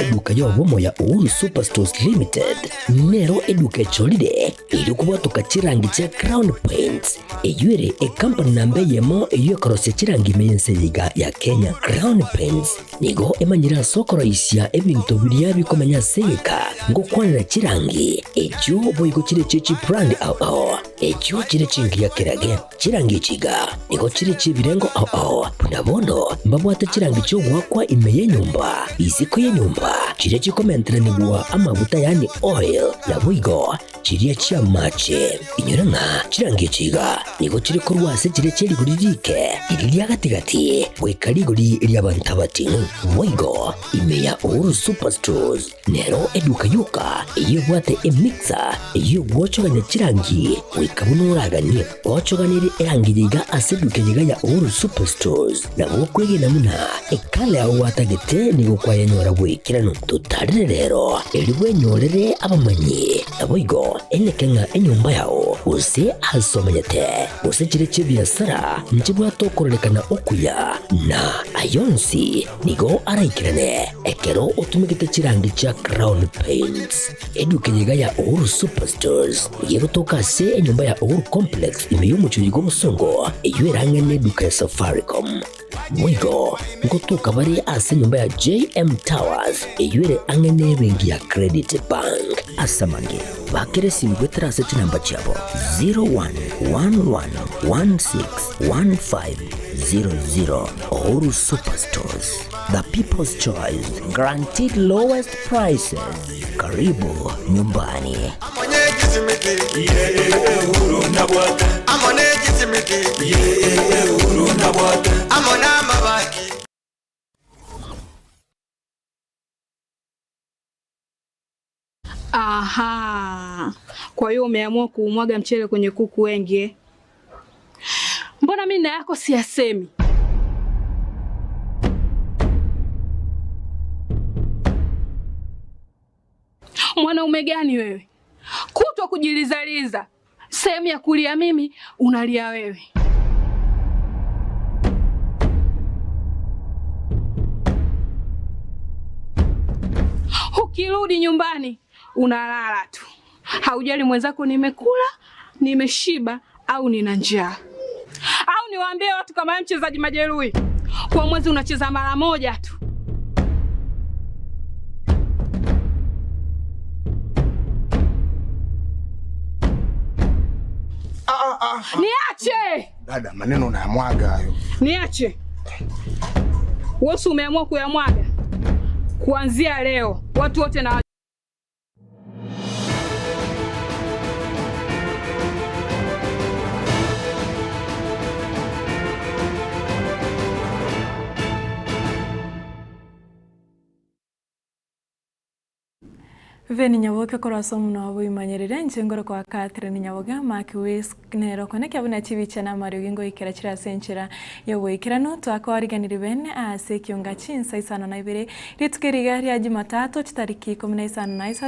Eduka y'obomo ya Uhuru Superstores Limited nero eduka echorire erio kobwatoka chirangi chia Crown Paints, eyio ere ekampani namba eyemo eyio ekorosia chirangi ime y'ense eye iga ya Kenya. Crown Paints nigo emanyire ase okoroisia ebinto biria bikomenya ase egeka ngokwanera chirangi echio boigo chire chie chibrand ao ao echio chire chingiya kerage. Chirangi echi iga nigo chire chi'ebirengo ao ao, buna bono mbabwate chirangi chi'ogoakwa ime y'enyomba, isiko y'enyomba, chiria chikomenteranigwa amaguta yaani oil, naboigo chiria chi'amache. Inyora ng'a chirangi echi iga nigo chire korwa ase chiria chie rigori riike, riria ria gati-gati, goika rigori ri'abanto abating'u. Boigo ime ya Uhuru Superstores Nero eduka yoka eyio ebwate emixer eyio egwochogania chirangi goika buna oraganie. Ochoganirie erangi yaiga ase eduka eyeiga ya Uhuru Superstores nabo okwegena buna ekala yao gwatagete nigo kwayenyora bw'ekeranu. Totarire rero erio bwenyorere abamanyi naboigo eneke ng'a enyomba yao gose ase omenyete gose chire chi'ebiasara nchibwate okororekana okuya na ayonsi Nigo araikerane ekero otumegete chirangi chia Crown Paints. Eduka eye iga ya Uhuru Superstores nigo egotoka ase enyomba ya Uhuru Complex ime y'omochie oyo bw'obosongo eyio ere ang'e n'eduka ya Safaricom. Boigo ngotoka bare ase enyomba ya JM Towers eyio ere ang'e n'ebenki ya Credit Bank. Ase amange, bakera esimi goetera ase chinamba chiabo 0111161500. Uhuru Superstores, the people's choice, guaranteed lowest prices. Karibu nyumbani. Aha, kwa hiyo umeamua kuumwaga mchele kwenye kuku wengi eh? Mbona mimi na yako siyasemi? Mwanaume gani wewe? Kutwa kujilizaliza, sehemu ya kulia mimi unalia wewe. Ukirudi nyumbani unalala tu, haujali mwenzako nimekula, nimeshiba au nina njaa. Au niwaambie watu kama wewe mchezaji majeruhi, kwa mwezi unacheza mara moja tu. Niache! Dada, maneno unayamwaga hayo. Niache. Wewe umeamua kuyamwaga. Kuanzia leo watu wote na Veni Nyaboke korwa ase omonwa bw'oimanyerere, inche nkore koa Catherine Nyaboga, Mark Wisk nere okoneke buna chibicha na amariogi ngoikera chire ase enchera y'oboikeranu. Twakoariganirie bene ase ekionga chinsa isano na ibere, rituko eriga ria Jumatatu chitariki ikomi na isano na isato.